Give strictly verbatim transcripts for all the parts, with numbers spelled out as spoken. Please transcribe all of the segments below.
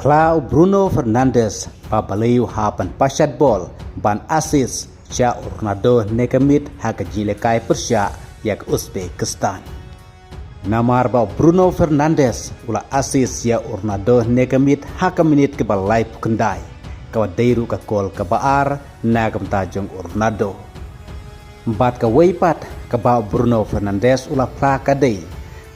Phla u Bruno Fernandes ba balei u hap ban pashat bol ban assist sha u Ronaldo ne ka miet ha ka jingïalehkai pyrshah ïa ka Uzbekistan. Namar ba u Bruno Fernandes u la assist ïa u Ronaldo ne ka miet ha ka minit kaba laiphew khyndai, kaba dei ruh ka kol kaba ar na ka bynta jong u Ronaldo. Bad kawei pat kaba u Bruno Fernandes u la phla ka dei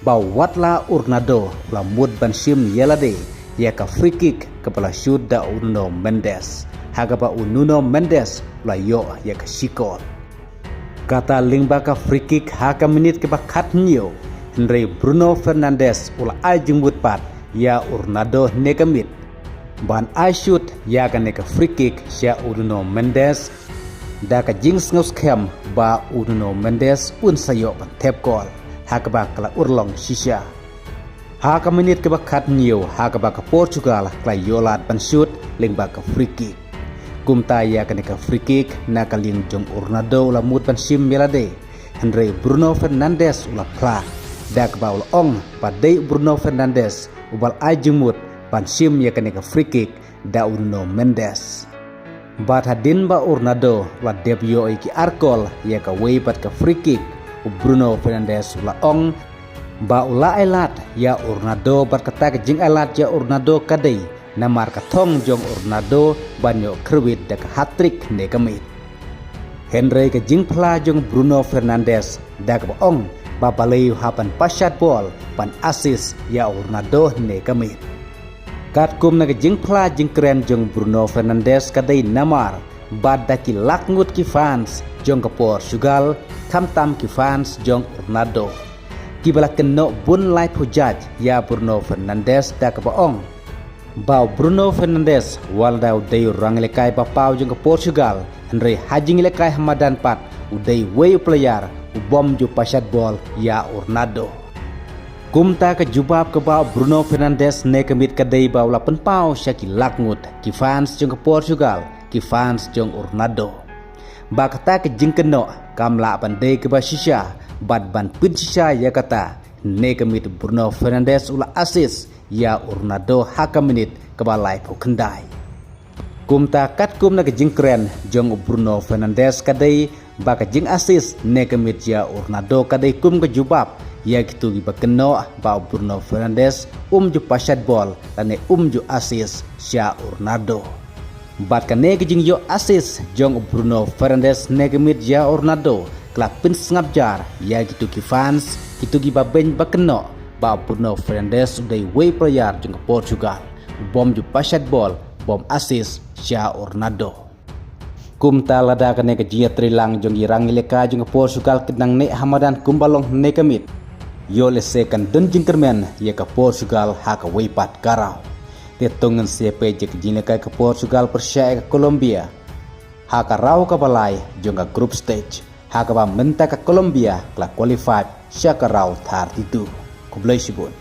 ba wat la u Ronaldo u la mut ban shim ïa lade ïa ka free kick kaba la shoot da u Nuno Mendes, ha kaba u Nuno Mendes u la ïoh ïa ka shikor. Kata lyngba ka free kick ha ka minit kaba khathynñiew, hynrei Bruno Fernandes u la ai jingmut pat ïa u Ronaldo ne ka miet ban ai shoot ïa kane ka free kick sha u Nuno Mendes, da ka jingsngewskhem ba u Nuno Mendes un sa ïoh ban thep kol, ha kaba ka la urlong shisha. Ha ka minit kaba khathynñiew, ha kaba ka Portugal ka la ïoh lad ban shoot lyngba ka free kick. Kumta ïa kane ka free kick na ka liang jong u Ronaldo u la mut ban shim ïa lade, hynrei Bruno Fernandes u la phla, da kaba u la ong ba dei u Bruno Fernandes uba la ai jingmut ban shim ïa kane ka free kick da u Nuno Mendes. Bad hadien ba u Ronaldo u la dep ïoh ïa ki ar kol ïa kawei pat ka free kick, u Bruno Fernandes u la ong ba u la ai lad ïa u Ronaldo, bad kata ka jingai lad ïa u Ronaldo ka dei namar ka thong jong u Ronaldo ban ïoh kyrwit da ka hat-trick ne ka miet. Hynrei ka jingphla jong u Bruno Fernandes da kaba ong ba balei u hap ban pashat bol ban assist ïa u Ronaldo ne ka miet. Katkum na ka jingphla jingkren jong u Bruno Fernandes ka dei namar ba da ki lak ngut ki fans jong ka Portugal, khamtam ki fans jong u Ronaldo, kiba la kynnoh bun laiphew jait ïa u Bruno Fernandes da kaba ong ba u Bruno Fernandes wat la u dei u rangïalehkai ba paw jong ka Portugal, hynrei ha jingïalehkai ha madan pat u dei uwei u player u bym ju pashat bol ïa u Ronaldo. Kumta ka jubab kaba u Bruno Fernandes ne ka miet ka dei ba u la pynpaw sha ki lak ngut ki fans jong ka Portugal, ki fans jong u Ronaldo, ba kata ka jingkynnoh kam lah ban dei kaba shisha, bad ban pynshisha ïa kata, ne ka miet u Bruno Fernandes u la assist ïa u Ronaldo ha ka minit kaba laiphew khyndai. Kumta katkum na ka jingkren jong u Bruno Fernandes ka dei ba ka jingassist ne ka miet ïa u Ronaldo ka dei kum ka jubab ïa kito kiba kynnoh ba u Bruno Fernandes um ju pashat bol lane um ju assist sha u Ronaldo. Bad kane ka jingïoh assist jong u Bruno Fernandes ne ka miet ïa u Ronaldo ka la pynsngap jar ïa kito ki fans, kito kiba beiñ ba kynnoh ba u Bruno Fernandes u dei uwei u player jong ka Portugal u bym ju pashat bol, bym assist sha u Ronaldo. Kumta lada kane ka jingïatreilang jong ki rangïalehkai jong ka Portugal ka dang neh ha madan kumba long ne ka miet, ïoh lehse kan don jingkyrmen ïa ka Portugal ha kawei pat ka round. Te to ngin sa ïa peit ïa ka jingïalehkai ka Portugal pyrshah ïa ka Colombia ha ka round kaba lai jong ka group stage, ha kaba mynta ka Colombia ka la qualify sha ka round thirty-two. Khublei shibun.